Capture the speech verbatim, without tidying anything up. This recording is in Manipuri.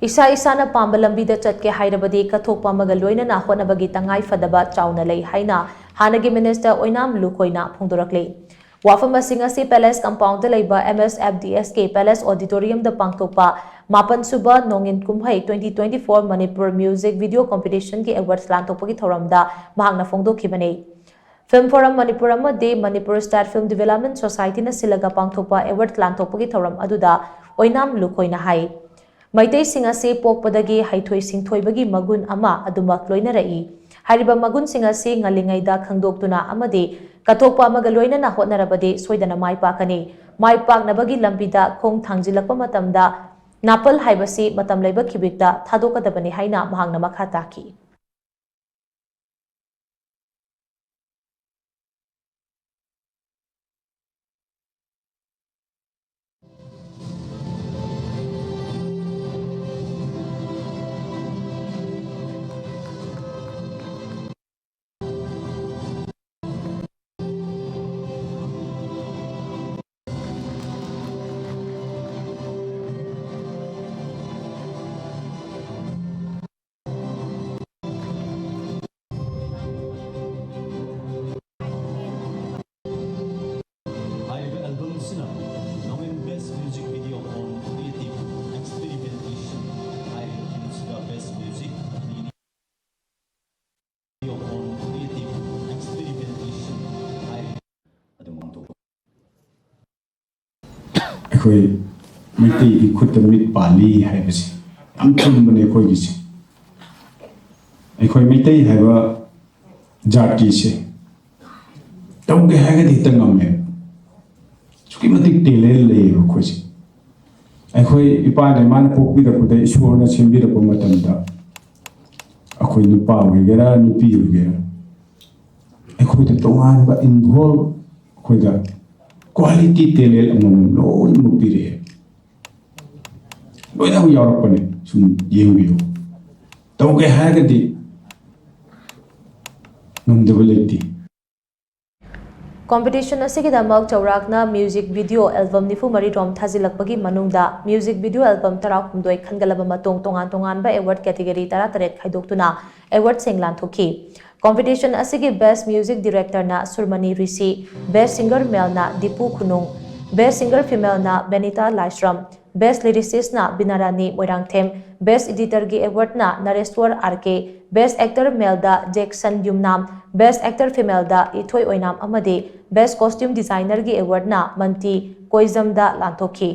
ꯏꯁꯥ ꯏꯁꯥꯅ ꯄꯥꯝꯕ ꯂꯝꯕꯤꯗ ꯆꯠꯀꯦ ꯍꯥꯏꯔꯕꯗꯤ ꯀꯠꯊꯣꯛꯄ ꯑꯃꯒ ꯂꯣꯏꯅꯅ ꯍꯣꯠꯅꯕꯒꯤ ꯇꯉꯥꯏ ꯐꯗꯕ ꯆꯥꯎꯅ ꯂꯩ ꯍꯥꯏꯅ ꯍꯥꯟꯅꯒꯤ ꯃꯤꯅꯤꯁꯇꯔ ꯑꯣꯏꯅꯥꯝ ꯂꯨꯈꯣꯏꯅ ꯐꯣꯡꯗꯣꯔꯛꯂꯤ꯫ ꯋꯥꯐꯝ ꯑꯁꯤꯡ ꯑꯁꯤ ꯄꯦꯂꯦꯁ ꯀꯝꯄꯥꯎꯟꯗ ꯂꯩꯕ M S F D S K palace ꯑꯣꯗꯤꯇꯣꯔꯤꯌꯝꯗ ꯄꯥꯡꯊꯣꯛꯄ ꯃꯥꯄꯟ ꯁꯨꯕ ꯅꯣꯡꯏꯟ ꯀꯨꯝꯍꯩ twenty twenty-four Manipur music video ꯀꯝꯄꯤꯇꯤꯁꯟꯒꯤ ꯑꯦꯋꯥꯔꯗ ꯂꯥꯟꯊꯣꯛꯄꯒꯤ ꯊꯧꯔꯝꯗ ꯃꯍꯥꯛꯅ ꯐꯣꯡꯗꯣꯛꯈꯤꯕꯅꯤ꯫ ꯐꯤꯜꯝ ꯐꯣꯔꯝ ꯃꯅꯤꯄꯨꯔ ꯑꯃꯗꯤ ꯃꯅꯤꯄꯨꯔ ꯁ꯭ꯇꯦꯠ ꯐꯤꯜꯝ ꯗꯤꯚꯦꯂꯞꯃꯦꯟ ꯁꯣꯁꯥꯏꯇꯤꯅ ꯁꯤꯜꯂꯒ ꯄꯥꯡꯊꯣꯛꯄ ꯑꯦꯋꯥꯔꯗ ꯂꯥꯟꯊꯣꯛꯄꯒꯤ ꯊꯧꯔꯝ ꯑꯗꯨꯗ ꯑꯣꯏꯅꯥꯝ ꯂꯨꯈꯣꯏꯅ ꯍꯥꯏ, ꯃꯩꯇꯩꯁꯤꯡ ꯑꯁꯤ ꯄꯣꯛꯄꯗꯒꯤ ꯍꯩꯊꯣꯏ ꯁꯤꯡꯊꯣꯏꯕꯒꯤ ꯃꯒꯨꯟ ꯑꯃ ꯑꯗꯨꯃꯛ ꯂꯣꯏꯅꯔꯛꯏ꯫ ꯍꯥꯏꯔꯤꯕ ꯃꯒꯨꯟꯁꯤꯡ ꯑꯁꯤ ꯉꯜꯂꯤꯉꯩꯗ ꯈꯪꯗꯣꯛꯇꯨꯅ ꯑꯃꯗꯤ ꯀꯠꯊꯣꯛꯄ ꯑꯃꯒ ꯂꯣꯏꯅꯅ ꯍꯣꯠꯅꯔꯕꯗꯤ ꯁꯣꯏꯗꯅ ꯃꯥꯏ ꯄꯥꯛꯀꯅꯤ꯫ ꯃꯥꯏ ꯄꯥꯛꯅꯕꯒꯤ ꯂꯝꯕꯤꯗ ꯈꯣꯡ ꯊꯥꯡꯖꯤꯜꯂꯛꯄ ꯃꯇꯝꯗ ꯅꯥꯄꯜ ꯍꯥꯏꯕꯁꯤ ꯃꯇꯝ ꯂꯩꯕ ꯈꯤꯕꯤꯛꯇ ꯊꯥꯗꯣꯛꯀꯗꯕꯅꯤ ꯍꯥꯏꯅ ꯃꯍꯥꯛꯅ ꯃꯈꯥ ꯇꯥꯈꯤ꯫ ꯍꯥꯏꯔꯤꯕ ꯑꯦꯜꯕꯝꯁꯤꯅ ꯅꯣꯡꯏꯟ Best Music Video on Creative Experimentation ꯍꯥꯏꯔꯤꯕ ꯐꯤꯜꯝꯁꯤꯗ Best Music ꯑꯅꯤꯅꯤ꯫ Video on Creative Experimentation ꯍꯥꯏꯔꯤꯕ ꯑꯗꯨꯝ ꯄꯥꯡꯊꯣꯛꯄ꯫ ꯑꯩꯈꯣꯏ ꯃꯩꯇꯩꯒꯤ ꯈꯨꯠꯇ ꯃꯤꯠ ꯄꯥꯜꯂꯤ ꯍꯥꯏꯕꯁꯦ ꯌꯥꯝ ꯆꯨꯝꯕꯅꯦ꯫ ꯑꯩꯈꯣꯏꯒꯤꯁꯦ, ꯑꯩꯈꯣꯏ ꯃꯩꯇꯩ ꯍꯥꯏꯕ ꯖꯥꯇꯤꯁꯦ ꯇꯧꯒꯦ ꯍꯥꯏꯔꯒꯗꯤ ꯍꯦꯛꯇ ꯉꯝꯃꯦ꯫ ꯑꯁꯨꯛꯀꯤ ꯃꯇꯤꯛ ꯇꯦꯂꯦꯟ ꯂꯩꯌꯦꯕ ꯑꯩꯈꯣꯏꯁꯦ꯫ ꯑꯩꯈꯣꯏ ꯏꯄꯥꯅ ꯏꯃꯥꯅ ꯄꯣꯛꯄꯤꯔꯛꯄꯗ ꯏꯁꯣꯔꯅ ꯁꯦꯝꯕꯤꯔꯛꯄ ꯃꯇꯝꯗ ꯑꯩꯈꯣꯏ ꯅꯨꯄꯥ ꯑꯣꯏꯒꯦꯔꯥ ꯅꯨꯄꯤ ꯑꯣꯏꯒꯦꯔꯥ ꯑꯩꯈꯣꯏꯗ ꯇꯣꯉꯥꯟꯕ ꯏꯟꯚꯣꯜꯕ ꯑꯩꯈꯣꯏꯗ ꯀ꯭ꯋꯥꯂꯤꯇꯤ ꯇꯦꯂꯦꯟ ꯑꯃꯃꯝ ꯂꯣꯏꯅꯃꯛ ꯄꯤꯔꯛꯑꯦ꯫ ꯂꯣꯏꯅꯃꯛ ꯌꯥꯎꯔꯛꯄꯅꯦ꯫ ꯁꯨꯝ ꯌꯦꯡꯕꯤꯌꯨ꯫ ꯇꯧꯒꯦ ꯍꯥꯏꯔꯒꯗꯤ ꯉꯝꯗꯕ ꯂꯩꯇꯦ꯫ Competition ꯑꯁꯤꯒꯤꯗꯃꯛ ꯆꯥꯎꯔꯥꯛꯅ music video album ꯅꯤꯐꯨ ꯃꯔꯤ ꯔꯣꯝ ꯊꯥꯖꯤꯜꯂꯛꯄꯒꯤ ꯃꯅꯨꯡꯗ music video album ꯇꯔꯥꯍꯨꯝꯗꯣꯏ ꯈꯟꯒꯠꯂꯕ ꯃꯇꯨꯡ ꯇꯣꯉꯥꯟ ꯇꯣꯉꯥꯟꯕ award category ꯇꯔꯥꯇꯔꯦꯠ ꯈꯥꯏꯗꯣꯛꯇꯨꯅ award ꯁꯤꯡ ꯂꯥꯟꯊꯣꯛꯈꯤ꯫ Competition ꯑꯁꯤꯒꯤ best music director ꯅ ꯁꯨꯔꯃꯅꯤ ꯔꯤꯁꯤ, best singer male ꯅ ꯗꯤꯄꯨ ꯈꯨꯅꯨꯡ, best singer female ꯅ ꯕꯦꯅꯤꯇꯥ ꯂꯥꯏꯁ꯭ꯔꯝ, best lyricist ꯅ ꯕꯤꯅꯥꯔꯥꯅꯤ ꯃꯣꯏꯔꯥꯡꯊꯦꯝ, best editor ꯒꯤ award ꯅ ꯅꯔꯦꯁ꯭ꯋꯔ ꯑꯥꯔ ꯀꯦ, best actor male ꯗ ꯖꯦꯛꯁꯟ ꯌꯨꯝꯅꯥꯝ, best actor female ꯗ ꯏꯊꯣꯏ ꯑꯣꯏꯅꯥꯝ ꯑꯃꯗꯤ best costume designer ꯒꯤ award ꯅ ꯃꯟꯇꯤ ꯀꯣꯏꯖꯝꯗ ꯂꯥꯟꯊꯣꯛꯈꯤ꯫